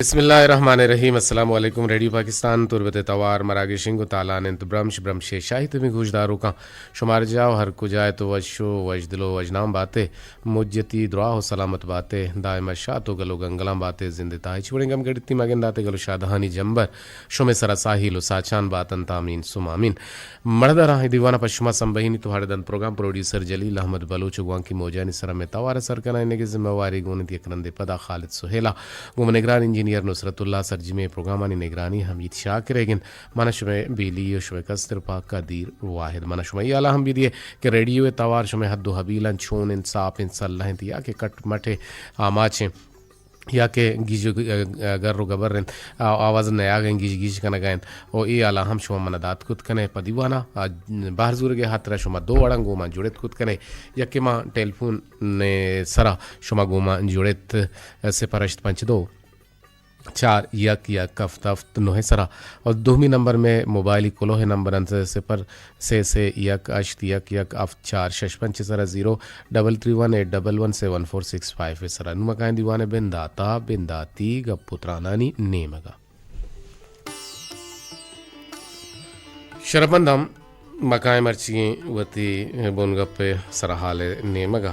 بسم اللہ الرحمن الرحیم۔ السلام علیکم۔ ریڈیو پاکستان تربت ءِ توار مراگش انگو تالان انت برمش، برمش ءِ شاہی تمی گوشداروکاں شمار جاہ ءُ ہر کجا ات وش ءُ وشدل ءُ وشنام باتے، مجتی دراہ ءُ سلامت باتے، دائم شات ءُ گل ءُ گنگلاں باتے، زند ءِ تہا ہچ وڑیں گم گڑتی مگنداتے، گل ءُ شادہانی جمبر شمے سرا ساہیل ءُ ساچان باتنت، آمین ثم آمین۔ مڑداراں اے دیوان ءَ پہ شما سمبہینیت ءُ ہاڑ دنت پروگرام پروڈیوسر جلیل احمد بلوچ ءُ گوانکی موجانی سرا مئے توار ءِ سر کنائینگ ءِ ذمہ واری گون انت یک رندے پدا خالد سہیل ءَ گوں نگران انجینئر نصرت اللہ، سرجمیں پروگرامانی نگرانی حمید شاکر ئیگ انت۔ من شمئے بیلی ءُ شمئے کستر پہ قدیر واحد۔ من شمئے ہیال ءَ ہم بدیے کہ ریڈیو ءِ توار شمئے حد ءُ حبیلاں چون انت، ساپ انت، سلہ انت یا کہ کٹ مٹ ءِ آماچ انت۔ یا کہ گیج ءُ گ-، گر ءُ گبر انت، آ-، آواز نیاگ انت، گیج گیج کنگ ءَ انت۔ ءُ اے ہیالاں ہم شما من ءَ دات کت کن ئے۔ پہ دیوان ءَ، آ، بہر زورگ ءِ ہاترا شما دو وڑاں گوں ما جڑت کت کن ئے۔ یکے ما ٹیلیفون ءِ سرا شما گوں ما جڑت، صفر ہشت پنچ دو چار یک یک ہفت ہفت نہ ءِ سرا۔ ءُ دومی نمبر مئے موبائلی کلوہ ءِ نمبر انت، صفر سے سے یک ہشت یک یک ہفت چار شش پنچ ءِ سرا، زیرو ڈبل تھری ون ایٹ ڈبل ون سیون فور سکس فائیو ءِ سرا۔ نوں ما کائیں دیوان ءِ بندات ءَ، بنداتی گپ ءُ ترانانی نیمگ ءَ۔ شرپمند ہم ما کائیں مرچی وتی بنگپ ءِ سرحال ءِ نیمگ ءَ۔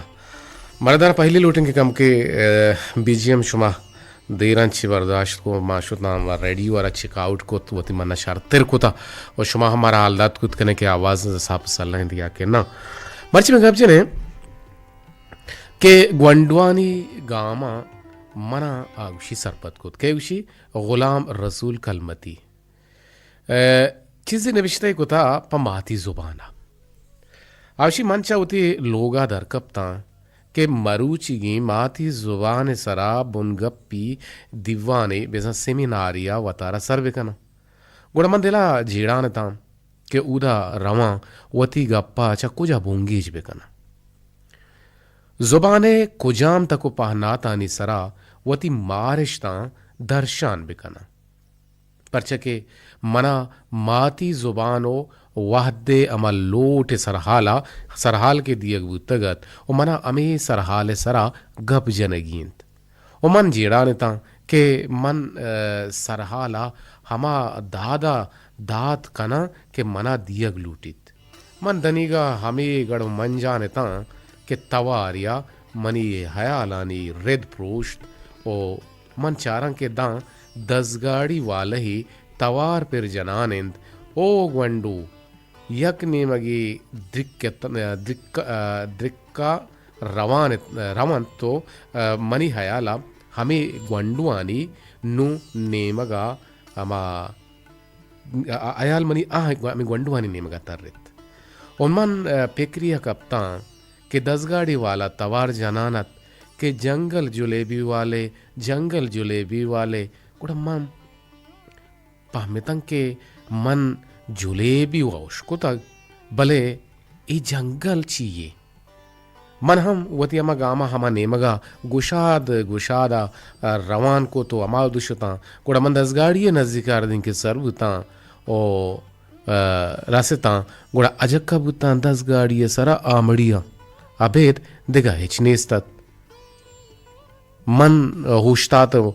مڑدار پہلی لوٹیں کہ کمکے، اے، بی جی ایم شما دیراں چی برداشت کو، ما شتاں و ریڈیو ءَ را چیک آؤٹ کت، وتی من ءَ شرتر کتا ءُ شما ہم مارا حال دات کت کنے کہ آواز ساپ سلہ انت یا کہ نہ۔ مرچی من گپ جنیں کہ گونڈوانی گاماں منا آ گوشی سرپد کت، کہ گوشی غلام رسول کلمتی، اے، چیزے نبشتہ کتا پہ ماتی زبان ءَ۔ آ گوشی من چہ وتی لوگ ءَ در کپتاں کہ مروچیگیں ماتی زبان ءِ سرا بنگپی دیوانے بزاں سیمینارے ءَ وتارا سر بکناں۔ گڑا من دل ءَ جیڑان اتاں کہ اودا رواں وتی گپ ءَ چہ کجا بنگیج بکناں۔ زبان ءِ کجام تک ءُ پہناتانی سرا وتی مارشتاں درشان بکناں۔ پرچا کہ منا ماتی زبان ءُ وہد ءِ ہما لوٹ ءِ سرحال ءَ، سرحال کہ دیگ بوتگ ات ءُ منا ہمے سرحال ءِ سرا گپ جنگی انت ءُ من جیڑان اتاں کہ من، اے، سرحال ءَ ہما داد ءَ دات کناں کہ منا دیگ لوٹیت۔ من دنیگا ہمے گڑ ءُ منجان اتاں کہ تواریا منی ہیالانی رد پروشت ءُ من چاراں کہ داں دزگاڑی والہے توار پر جنان انت، او گونڈو، یک نیمگے درک ات-، درک-، درکا روان ات-، رونت تو، منی ہیالا ہمے گونڈوانی نوں نیمگا ہما ا-، ا-، ہیال منی آ گو-، ہمے گونڈوانی نیمگا ترت۔ و من، ا، پکری ء کپتاں کہ دزگاڑی والا توار جنان ات کہ جنگل جلیبی والے، جنگل جلیبی والے۔ گڑا من پہمتاں کہ من جلیبی و اشکتگ، بلے اے جنگل چی یے؟ من ہم وتی ہما گاماں ہما نیمگا گشاد گشادا روان کت و ہماہد شتاں۔ گڑا من دزگاڑی ء نزیکا اردینکے سر بوتاں و، ء، رستاں۔ گڑا اجکہ بوتاں دزگاڑی ء سرا آمڑیاں ابید دگہ ہچ نیست ات۔ من اوشتات و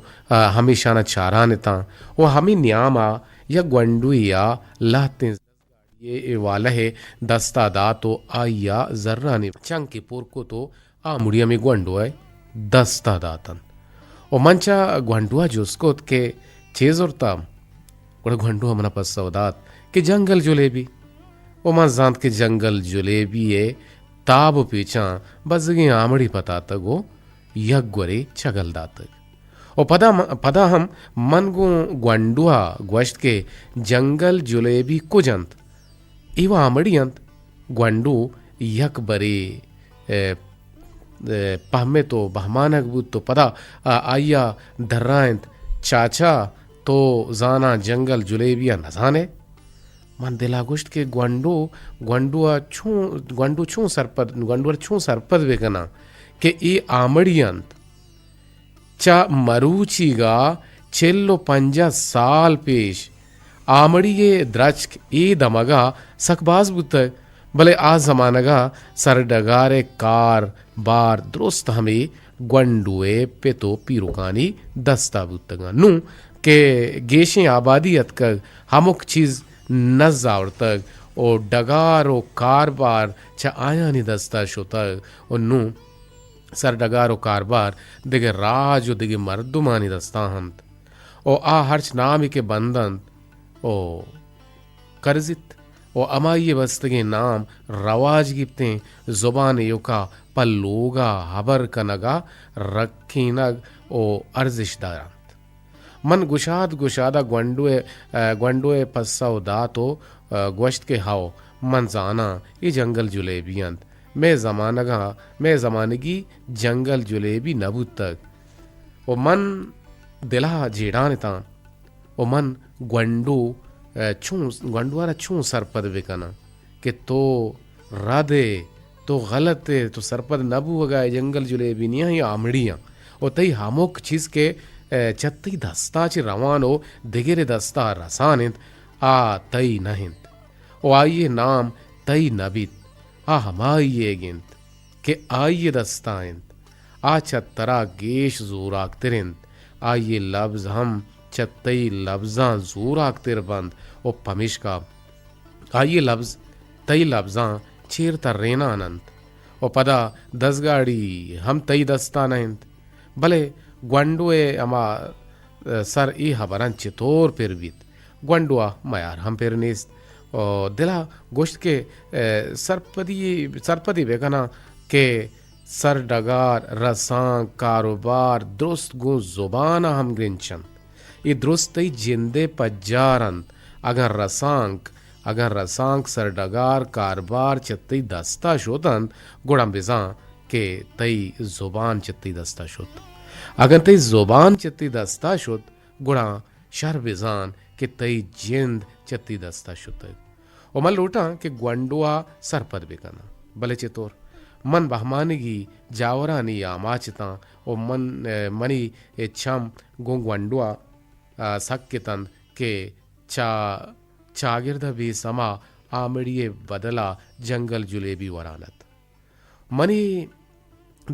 ہمیشانا چاران اتاں و ہمے نیاما یک گونڈوے ء لہتیں اے، اے والہ ء دستا دات و آئی ء زرانی چنکے پر کت و آ مڑی ہمے گونڈو ء دستا داتنت۔ و من چہ گونڈو ء جست کت کہ چے زرتہ؟ گڑا گونڈو ء منا پسو دات کہ جنگل جلیبی۔ و من زانت کہ جنگل جلیبی ء تاب و پیچاں بزگیں آمڑی پتاتگ و یک گورے چگل داتگ۔ و پدا م-، پدا ہم من گوں گونڈو ء گوشت کہ جنگل جلیبی کج انت؟ ایوہ آمڑی انت۔ گونڈو یک برے، ء، ء، پہمت و بہمانگ بوت و پدا، ء، آئی ء درائینت، چاچا تو زاناں جنگل جلیبی ء نزانئے؟ من دل ء گوشت کہ گونڈو، گونڈو ء چون، گونڈو چون سرپد، گونڈو ء چون سرپد بکناں کہ اے آمڑی انت؟ چہ مروچیگا چل و پنجاہ سال پیش آمڑی ء درچک اے دمگا سک باز بوتگ، بلے آ زمانگا سرڈگار ء کار بار درست ہمے گونڈو ءِ پت ءُ پیرکانی دست ءَ بوتگ اَنت۔ نوں کہ گیشیں آبادی اتکگ، ہمک چیز نز آورتگ ءُ ڈگار ءُ کاربار چہ آیانی دست ءَ شتگ ءُ نوں سرڈگار ءُ کاربار دگہ راج ءُ دگہ مردمانی دست ءَ اَنت ءُ آ ہرچ نامے کہ بند اَنت ءُ کرزیت ءُ ہمائی ءِ بستگیں نام رواج گیپتیں، زبان ایوکا پہ لوگا ہبر کنگا رکینگ ءُ ارزشت دار اَنت۔ من گشاد گشادا گونڈو ءِ، گونڈو ءِ پسہ دات ءُ گوشت کہ ہئو، من زاناں اے جنگل جلیبی اَنت۔ مئے زمانگا، مئے زمانگی جنگل جلیبی نہ بوتگ۔ ءُ من دلا جیڑان اتاں ءُ من گونڈو، ءَ، چون، گونڈو ءَ را چون سرپد بکناں کہ تو رد ئے، تو غلط ئے، تو سرپد نہ بوگا ئے، جنگل جلیبی نیاں، اے آمڑی آں۔ ءُ تئی ہمک چیز کہ، ءَ، چہ تئی دستا چہ روان ءُ دگرے دستا رسان اِنت، آ تئی نہ اِنت۔ ءُ آئی ءِ نام تئی نہ بیت، آ ہمائی ئیگ اِنت کہ آئی ءِ دستا اِنت۔ آ چہ ترا گیش زوراکتر اِنت۔ آئی ءِ لبز ہم چہ تئی لبزاں زوراکتر بنت ءُ پمیشکا آئی ءِ لبز تئی لبزاں چیر ترینان اَنت ءُ پدا دزگاڑی ہم تئی دستا نہ اِنت۔ بلے گونڈو ءِ ہما، ءَ، سر اے ہبراں چتور پر بیت؟ گونڈو ءَ میار ہم پر نیست ءُ دل ءَ گوشت کہ، ءَ، سرپدی، سرپدی بکناں کہ سرڈگار، رسانک، کاروبار درست گوں زبان ءَ ہمگرنچ اَنت۔ اے درست تئی جند ءِ پجار اَنت۔ اگاں رسانک، اگاں رسانک، سرڈگار، کاربار چہ تئی دست ءَ شت اَنت، گڑا بزاں کہ تئی زبان چہ تئی دست ءَ شت۔ اگاں تئی زبان چہ تئی دست ءَ شت، گڑا شر بزان کہ تئی جند چہ تئی دست ءَ شتگ۔ ءُ من لوٹاں کہ گونڈو ءَ سرپد بکناں۔ بلے چطور؟ من بہمانگی جاورانی آماچ اتاں ءُ من، ءَ، منی چم گوں گونڈو ءَ، ءَ، سک اتنت کہ چا-، چاگرد ءَ بے سما آمڑی ءِ بدل ءَ جنگل جلیبی وران اَت۔ منی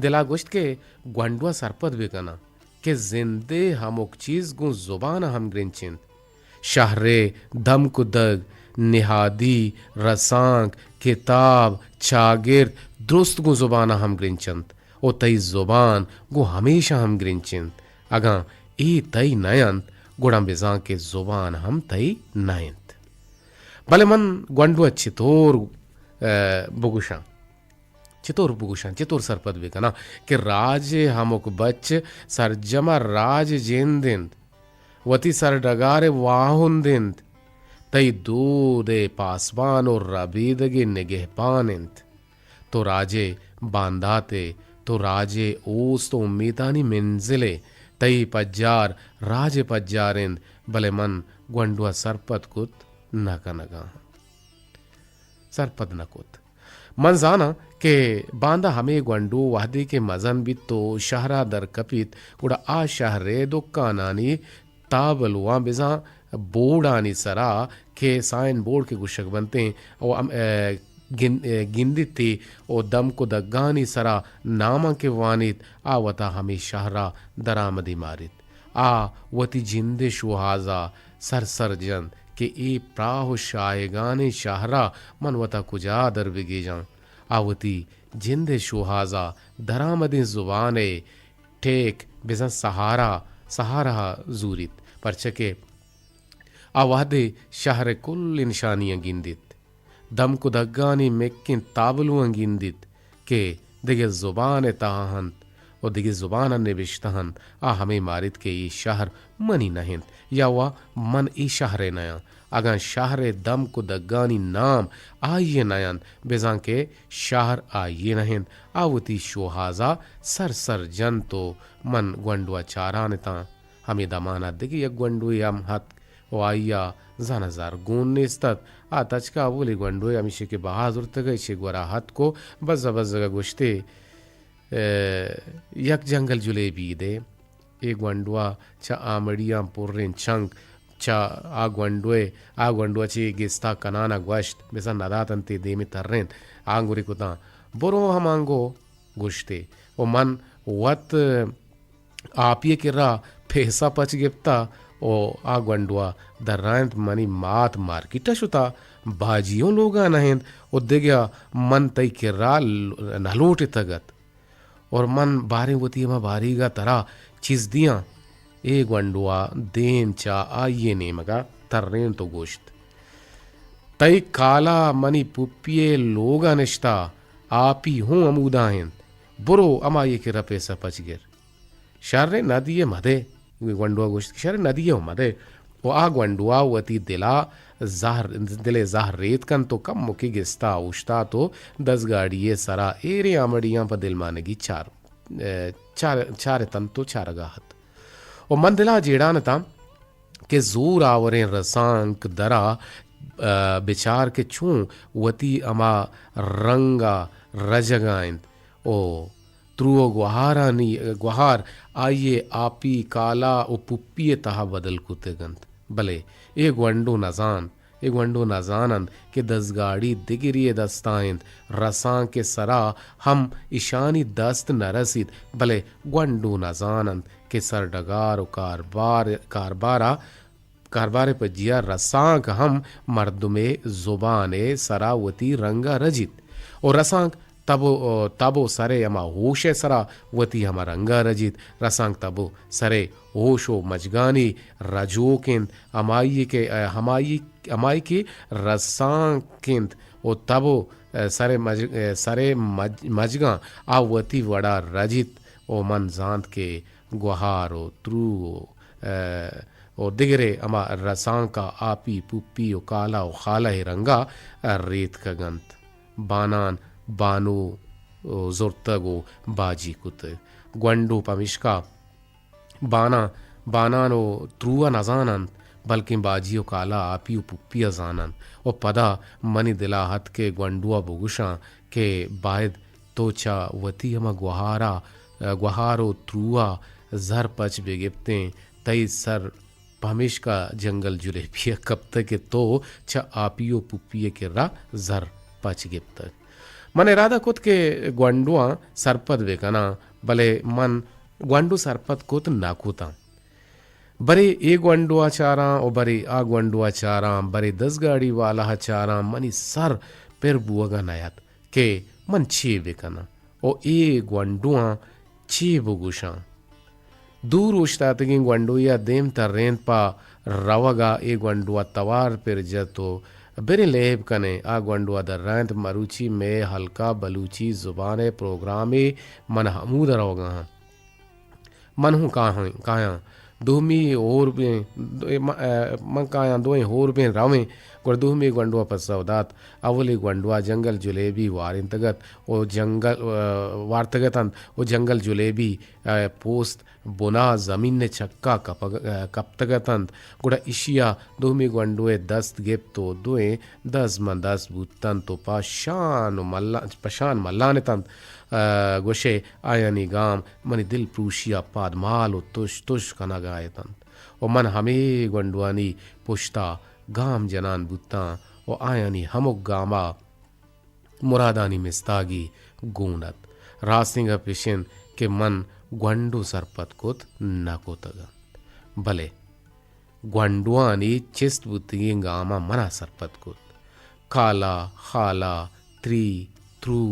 دل ءَ گوشت کہ گونڈو ءَ سرپد بکناں کہ زند ءِ ہمک چیز گوں زبان ءَ ہمگرنچ اِنت۔ شہر ءِ دمک ءُ دگ، نہادی، رسانک، کتاب، چاگرد درست گوں زبان ءَ ہمگرنچ اَنت ءُ تئی زبان گوں ہمیش ءَ ہمگرنچ اِنت۔ اگاں اے تئی نہ اَنت، گڑا بزاں کہ زبان ہم تئی نہ اِنت۔ بلے من گونڈو ءَ چطور، ءَ، بگوشاں؟ چطور بگوشاں، چطور سرپد بکناں کہ راج ءِ ہمک بچ سرجم ءَ راج ءِ جند اِنت، وتی سرڈگار ءِ واہند اِنت، تئی دود ءِ پاسبان ءُ ربیدگ ءِ نگہپان اِنت۔ تو راج ءِ باندات ئے، تو راج ءِ اوست ءُ امیتانی منزل ئے، تئی پجار راج ءِ پجار اِنت، بلے من گونڈو ءَ سرپد کت نہ کنگ ءَ آں۔ سرپد نہ کت۔ من زاناں کہ باندا ہمے گونڈو وہدے کہ مزن بیت ءُ شہر ءَ در کپیت، گڑا آ شہر ءِ دکانانی تابلواں بزاں بورڈانی سرا کہ سائن بورڈ کہ گوشگ بنتیں ءُ ہم، ءَ، گن-، ءَ، گندیت ءُ دمک ءُ دگانی سرا ناماں کہ وانیت، آ وتا ہمے شہر ءَ درآمدی ماریت۔ آ وتی جند ءِ شوہاز ءَ سر سر جنت کہ اے پراہ ءُ شاہگانیں شہر ءَ من وتا کجا در بگیجاں؟ آ وتی جند ءِ شوہاز ءَ درآمدیں زبان ءِ ٹیک بزاں سہارا، سہارا ءَ زوریت، پرچا کہ آ وہدے شہر ءِ کل نشانیاں گندیت۔ دمک ءُ دگانی مکیں تابلواں گندیت کہ دگہ زبان ءِ تہا اَنت ءُ دگہ زبان ءَ نبشتہ اَنت، آ ہمے ماریت کہ اے شہر منی نہ اِنت یا وا من اے شہر ءِ نہ آں۔ اگاں شہر ءِ دمک ءُ دگانی نام آئی ءِ نہ اَنت، بزاں کہ شہر آئی ءِ نہ اِنت۔ آ وتی شوہاز ءَ سر سر جنت ءُ من گونڈو ءَ چاران اتاں۔ ہمے دمان ءَ دگہ یک گونڈوے ہم اتک ءُ آئی ءَ زاناں زر گون نیست اَت۔ آ تچک ءَ اولی گونڈوے ہمیشی کہ بہا زرتگ ءَ ایشی گورا اتک ءُ بزگ بزگ ءَ گوشت ئے، اے، یک جنگل جلیبی دے۔ اے گونڈو ءَ چہ آمڑیاں پریں چنک چہ آ گونڈو ءَ، آ گونڈو ءَ چہ اے گستا کنان ءَ گوشت، بزاں ندات اَنت ئے دیم ءَ ترینت۔ آنگوری کتاں، برو ہمانگو گوشت ئے۔ ءُ من وت آپی ءِ کرا پیسہ پچ گپتا و آ گونڈوا درائینت، منی مات مارکیٹ ءَ شتا، باجی اوں لوگا نہ انت و دگہ من تئی کرا ل-، نہ لوٹتگ ات۔ اور من باریں وتی ہما باریگا ترا چیز دیاں۔ اے گونڈوا دیم چہ آئی ءِ نیمگا ترینت و گوشت، تئی کالا منی پپی ءِ لوگا نشتا، آپی ہوں ہمودا انت، برو ہمائی ءِ کرا پیسہ پچ گر۔ شر ندیئے مدئے۔ گونڈوا گوشت کہ شر ندیئے و مدئے۔ و آ گونڈوا وتی دلا زہر، دلے زہر ریت کنت و کمکے گستا اوشتات و دزگاڑی ءِ سرا ایریں آمڑیاں پہ دلمانگی چار، چار، چارتنت و چارگا ات۔ و من دلا جیڑان اتاں کہ زور آوریں رسانک درا، آ، بچار کہ چون وتی ہما رنگا رجگا انت و ترو و گوہارانی، گوہار آئی ءِ آپی کالا و پپی ءِ تہا بدل کتگ انت۔ بلے اے گونڈو نزان، اے گونڈو نزان انت کہ دزگاڑی دگری ءِ دستا انت، رسانک ءِ سرا ہم اشانی دست نہ رسیت، بلے گونڈو نزان انت کہ سرڈگار و کاربار، کاربارا کاربار ءِ پجیا رسانک ہم مردمے زبان ءِ سرا وتی رنگ ءَ رجیت و رسانک تب و، تب و سر ءِ ہما ہوش ءِ سرا وتی ہما رنگ ءَ رجیت۔ رسانک تب و سر ءِ ہوش و مجگانی رجوک انت، ہمائی کہ، ہمائی، ہمائی کہ رسانک انت و تب و سر ءِ مج-، سر ءِ مج-، مجگاں آ وتی وڑا رجیت و من زانت کہ گوہار و ترو و، ء، و دگرے ہما رسانکا آپی، پوپی و کالا و خالہ ء رنگا ریتکگ انت۔ بانان بانو و زرتگ و باجی کتگ۔ گونڈو پمیشکا بانان، بانان و تروا نزان انت، بلکیں باجی و کالا آپی و پوپیا زان انت۔ و پدا منی دلا اتک کہ گونڈوا بگوشاں کہ باید تو چہ وتی ہما گوہارا، گوہار و تروا زر پچ بگپتیں، تئی سر پمیشکا جنگل جلیبی ء کپتگ کہ تو چہ آپی و پوپی ء کرا زر پچ گپتگ۔ من ارادہ کت کہ گونڈواں سرپد بکناں، بلے من گونڈو سرپد کت نہ کتاں۔ برے اے گونڈوا چاراں و برے آ گونڈوا چاراں، برے دزگاڑی والا چاراں، منی سر پر بوگا نیت کہ من چے بکناں و اے گونڈواں چے بگوشاں۔ دور اوشتاتگیں گونڈویا دیم ترینت پہ روگا۔ اے گونڈوا توار پر جت و بریں لیب کنیں۔ آ گونڈوا درائینت، مروچی مئے ہلکا بلوچی زبان ء پروگرامے، من ہمودا روگا آں۔ من ہوں کاہاں، کایاں۔ دومی ہور بیں، دو-، م-، ء، من کایاں دوئیں ہور بیں رویں۔ گڑا دومی گونڈوا پسو دات۔ اولی گونڈوا جنگل جلیبی وارینتگ ات و جنگل، ء، وارتگ ات انت و جنگل جلیبی ء پوست بنا زمین ء چکا کپگ-، ء کپتگ ات انت۔ گڑا اشیا دومی گونڈو ء دست گپت و دوئیں دست ماں دست بوت انت و پہ شان و ملان، پہ شان ملان ات انت۔ ء گوشئے آیانی گام منی دل پروشیا پادمال و تش تش کنگا ات انت و من ہمے گونڈوانی پشتا گام جنان بوتاں و آیانی ہمک گاما مرادانی مستاگی گون ات۔ راستیں گپ اش انت کہ من گونڈو سرپد کت نہ کتگ انت، بلے گونڈوانی چست بوتگیں گاماں منا سرپد کت۔ کالا، خالا، تری، ترو،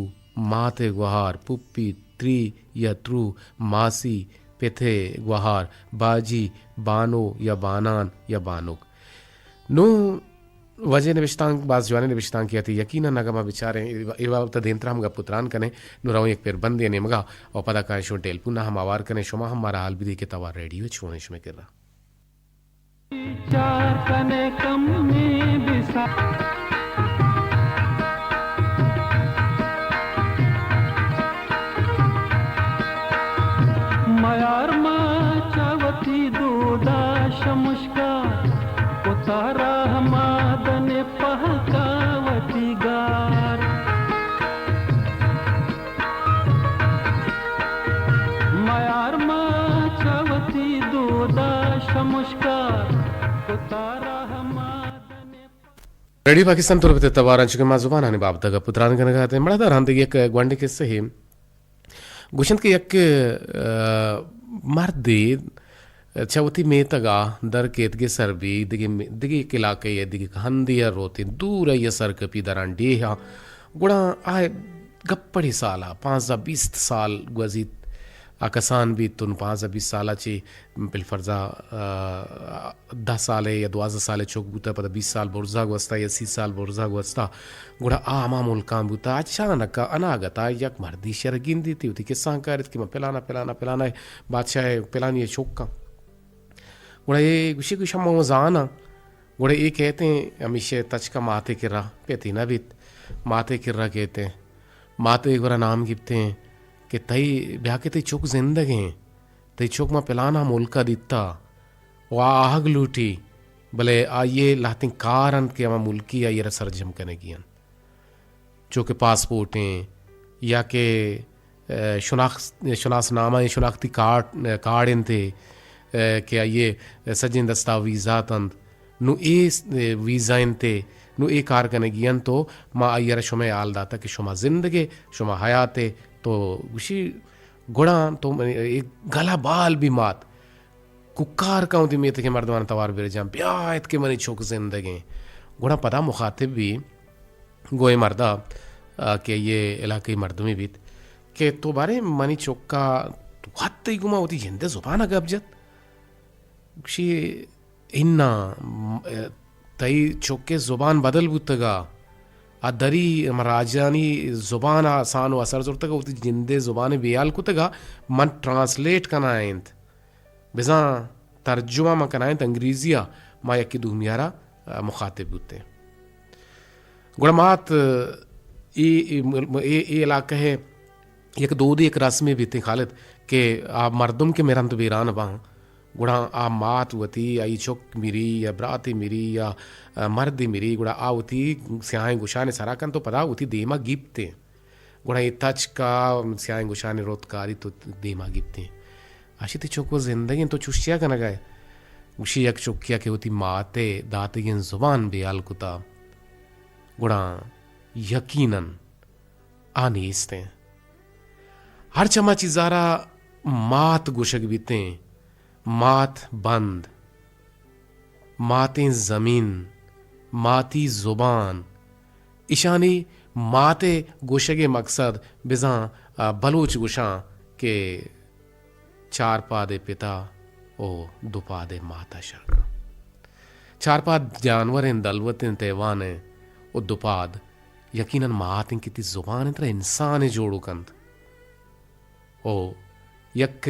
مات ء گوہار، پپی، تری یا ترو، ماسی، پت ء گوہار، باجی، بانو یا بانان یا بانک۔ نوں واجہ نبشتانک باز جوانیں نبشتانکے ات، یقیناً اگاں ما بچاریں اے بابت ء دیمترا ہم گپ و تران کنیں۔ نوں رویں یک پربندے ء نیمگا و پدا کائیں شمئے ٹیلیفون ء ہم ہوار کنیں۔ شما ہم مارا حال بدے کہ توار ریڈیو چونیں شمئے کرا۔ چار کنے کمیں بسا۔ میار ما چہ وتی دودا شمشکا، کتا رحمادن پہکا وتی گار۔ میار ما چہ وتی دودا شمشکا، کتا رحمادن۔ ریڈیو پاکستان تربت ء توار، انچو کہ ما زبانانی بابت ء گپ و تران کنگ ء اتیں، مڑادار ہم دگہ یک گونڈیں کسہ ء گوشنت کہ یک، ء، مردے چہ وتی میتگ ء در کیت، گسر بی، دگہ می-، دگہ یک علاقہ ء دگہ ہندے ء روت انت، دور ء سر کپی دران ڈیہاں۔ گڑا آ گپڑی سال ء، پانزدہ بیست سال گوزیت، آ کسان بیت، تون پانزدہ بیست سال ء چہ بالفرض ء، ء، دہ سال ء یا دوازدہ سال ء چک بوتہ، پدا بیست سال برزا گوستہ یا سی سال برزا گوستہ، گڑا آ ہما ملکاں بوتہ، اچانک ء اناگت ء یک مردی شر گندیت، وتی کساں کاریت کہ من پلانا، پلانا، پلانا بادشاہ ء پلانی ء چک آں۔ گڑا اے گوشی کہ شما زاناں۔ گڑا اے کہتیں ہمیشہ تچکا ماتے کرا، پتی نہ بیت، ماتے کرا کہتیں۔ ماتے گڑا نام گپتیں کہ تئی، بیا کہ تئی چک زندگیں، تئی چک ما پلانا ملکا دیتا و آ آہگ لوٹی، بلے آئی ء لہتیں کار انت کہ ہما ملکی آئی ء را سرجم کنگی انت۔ چو کہ پاسپورٹیں یا کہ، ء، شناخت-، شناس نامہ ء شناختی کارڈ، کارڈ انت ء، ء، کہ آئی ء سجیں دستاویزات انت۔ نوں اے س-، ویزا انت ء نوں اے کار کنگی انت، تو ما آئی ء را شمئے حال داتگ کہ شما زندگ ء، شما حیات ء، تو گوشی گڑا تو من-، اے گلہ بال بی مات۔ کوکار کن وتی میتگیں مردماں توار برجاں، بیا ات کہ منی چک زندگیں۔ گڑا پدا مخاطب بی گوں اے مردا، آ، کہ اے علاقہی مردمے بیت کہ تو باریں منی چکا تو وت تئی گوما وتی جندے زبان ء گپ جت۔ گوشی، انا، م-، تئی چکے زبان بدل بوتگا، آ دری ہم راجانی زبان ء سان و اثر زرتگا، وتی جندے زبان بیال کتگا، من ٹرانسلیٹ کنائینت۔ بزاں ترجمہ من کنائینت انگریزی ء، ما یکے دومی ء را، ء، مخاطب بوتیں۔ گڑا مات، ء، اے، اے، اے، اے علاقہ ء یک دودے، یک رسمے بیتیں خالد کہ آ مردم کہ مرنت بیران باں، گڑا آ مات وتی آئی چک مری یا براتے مری یا، ء، مردے مری، گڑا آ وتی سیاہیں گشانے سرا کنت و پدا وتی دیما گیپتیں۔ گڑا اے تچک ء سیاہیں گشانے روت کاریت و دیما گیپتیں۔ اشی تئی چک و زندگیں، تو چشتیا کنگا ئے؟ گوشی یک چکیا کہ وتی مات ء داتگیں زبان بیال کتا، گڑا یقیناً آ نیستیں۔ ہرچ ہما چیزارا مات گوشگ بیتیں، مات بند، ماتیں زمین، ماتی زبان، ایشانی مات ء گوشگ ء مقصد بزاں، آ، بلوچ گوشاں کہ چار پاد ء پتا و دو پاد ء مات ء شر کن۔ چار پاد جانور انت، دلوت انت، حیوان انت و دو پاد یقیناً مات انت کہ تی زبان انت ترا انسان ء جوڑ کنت۔ او یک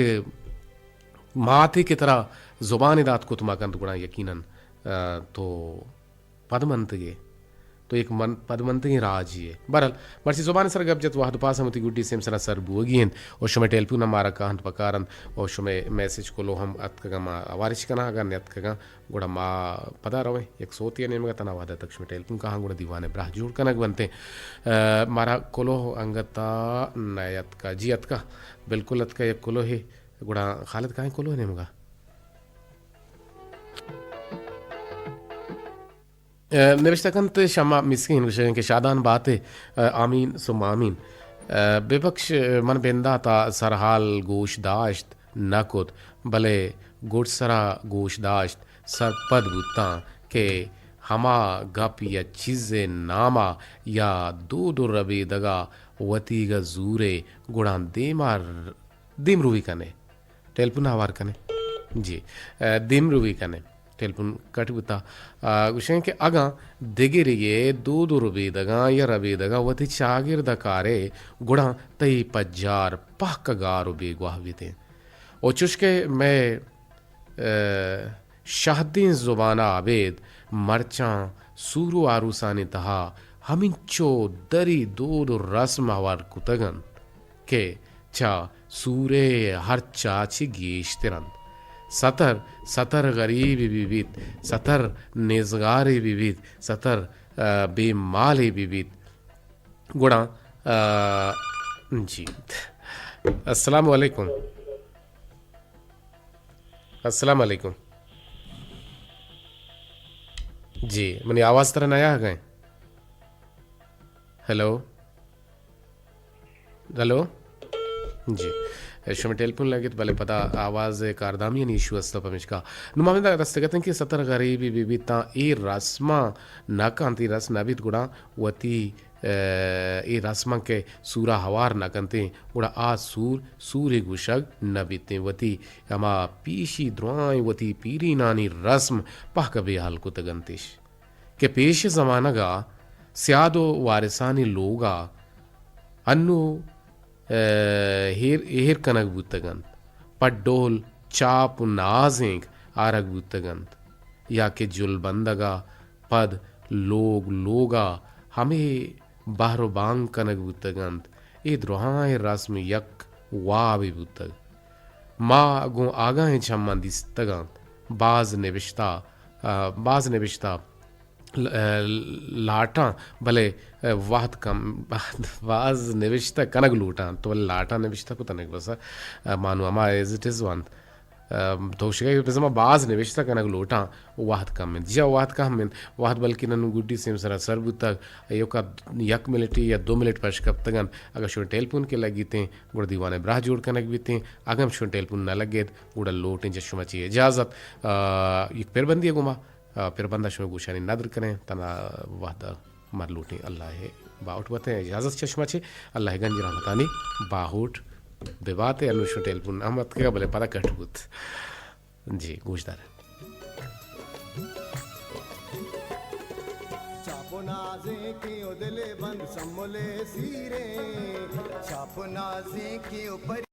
ماتے کہ ترا زبانے دات کت مہ کنت، گڑا یقیناً، آ، تو پدمنتگے۔ تو یک من-، پدمنتگیں راجے ئے۔ بہرحال، مرچی زبان سر گپ جت، وہد پاس ہم وتی گڈی سیمسرا سر بوگی انت، او شمئے ٹیلیفون ہم مارا کاہنت پکارنت، او شمئے میسج کلو ہم اتکگاں، ما اوارش کناں، اگاں نیتکگاں۔ گڑا ما پدا رویں یک سوتے ء نیمگ ء، تنا وہد ء تک شمئے ٹیلیفون کاہاں، گڑا دیوان ء براہ جوڑ کنگ بنت۔ ء، مارا کلوہ انگت ء نہ اتکا، جی اتکا، بالکل اتکا یک کلوہے۔ گڑا خالد کاہیں کلوہ نیمگ ء۔ ء، نبشتہ کنت شما مسکین گوشگیں کہ شادان باتے، ء، آمین ثم آمین۔ ء، ببکش من بندات ء سرحال گوش داشت نہ کت، بلے گڈسرا گوش داشت، سرپد بوتاں کہ ہما گپ یا چیزے ناما یا دود و ربیدگا وتیگا زورے، گڑا دیما ر-، دیمروی کنے۔ ٹیلیفون ہوار کنے۔ جی۔ ء، دیمروی کنے۔ ٹیلیفون کٹ بوتا۔ ء، گوشیں کہ اگاں دگرے دود و ربیدگاں یا ربیدگاں وتی چاگرد ء کارے، گڑا تئی پجار پہک گار و بیگواہ بیتیں۔ و چوشکہ مئے، ء، شہدیں زبان ء ابید مرچاں سور و آروسانی تہا ہمینچو دری دود و رسم ہوار کتگ انت کہ چہ سورے ہرچا چہ گیشتر انت۔ ستر، ستر غریبے بہ بیت، ستر نیزگارے بہ بیت، ستر، ء، بے مالے بہ بیت۔ گڑا، ء، جی۔ السلام علیکم۔ السلام علیکم۔ جی، منی آواز ترا نیا گئے؟ ہیلو؟ ہیلو؟ جی، شمئے ٹیلیفون لگت، بلے پدا آواز کاردامیانی ایشو است، پمیشکا نوں ما ہمدا رستگ اتیں کہ ستر غریبی بہ بیت تاں اے رسماں نہ کنت، اے رسم نہ بیت، گڑا وتی، اے، اے رسماں کہ سورا ہوار نہ کنتیں، گڑا آ سور سورے گوشگ نہ بیتیں۔ وتی ہما پیشی درائیں وتی پیرینانی رسم پہک بے حال کتگ انت اش کہ پیش زمانگا سیاد و وارثانی لوگا انو، اے، ہیر، ایر کنگ بوتگ انت۔ پہ ڈول چاپ و نازینک آرگ بوتگ انت یا کہ جلبندگا پد لوگ لوگا ہمے بہر و بانگ کنگ بوتگ انت۔ اے درہائیں رسم یک وابے بوتگ۔ ما گوں آگاہیں چماں دیستگ انت۔ باز نبشتہ، آ، باز نبشتہ ل-، لاٹاں، بلے وہد کم، باز نبشتہ کنگ لوٹاں، تو بلے لاٹاں نبشتہ کتنگ بس، مانو ہما ایز اٹ از وانت۔ تو شگئی بزما باز نبشتہ کنگ لوٹاں، وہد کم انت۔ جا وہد کم انت، وہد بلکہ ننو گڈی سیم سرا سر بوتگ، ایوکا یک منٹی یا دو منٹ پش کپتگن، اگہ شون ٹیلیفون کے لگیتیں، گڑا دیوان براہ جوڑ کنگ بیتیں، اگہ ہم شون ٹیلیفون نہ لگیت، گڑا لوٹیں چہ شما چی اجازت۔ آ، یک پربندی گوما آ، پربند ء شمئے گوشانی ندر کنیں، تنا وہد ء مر لوٹیں۔ اللہ ء باہوٹ بتیں، اجازت چہ شما چے، اللہ ء گنج رحمتانی باہوٹ ببات۔ انو شو ٹیلیفون ہم اتکگا، بلے پدا کٹ بوت۔ جی، گوش داریں۔ چپ و نازینکیں و دل بند سمل زیریں، چپ و نازینکیں و پر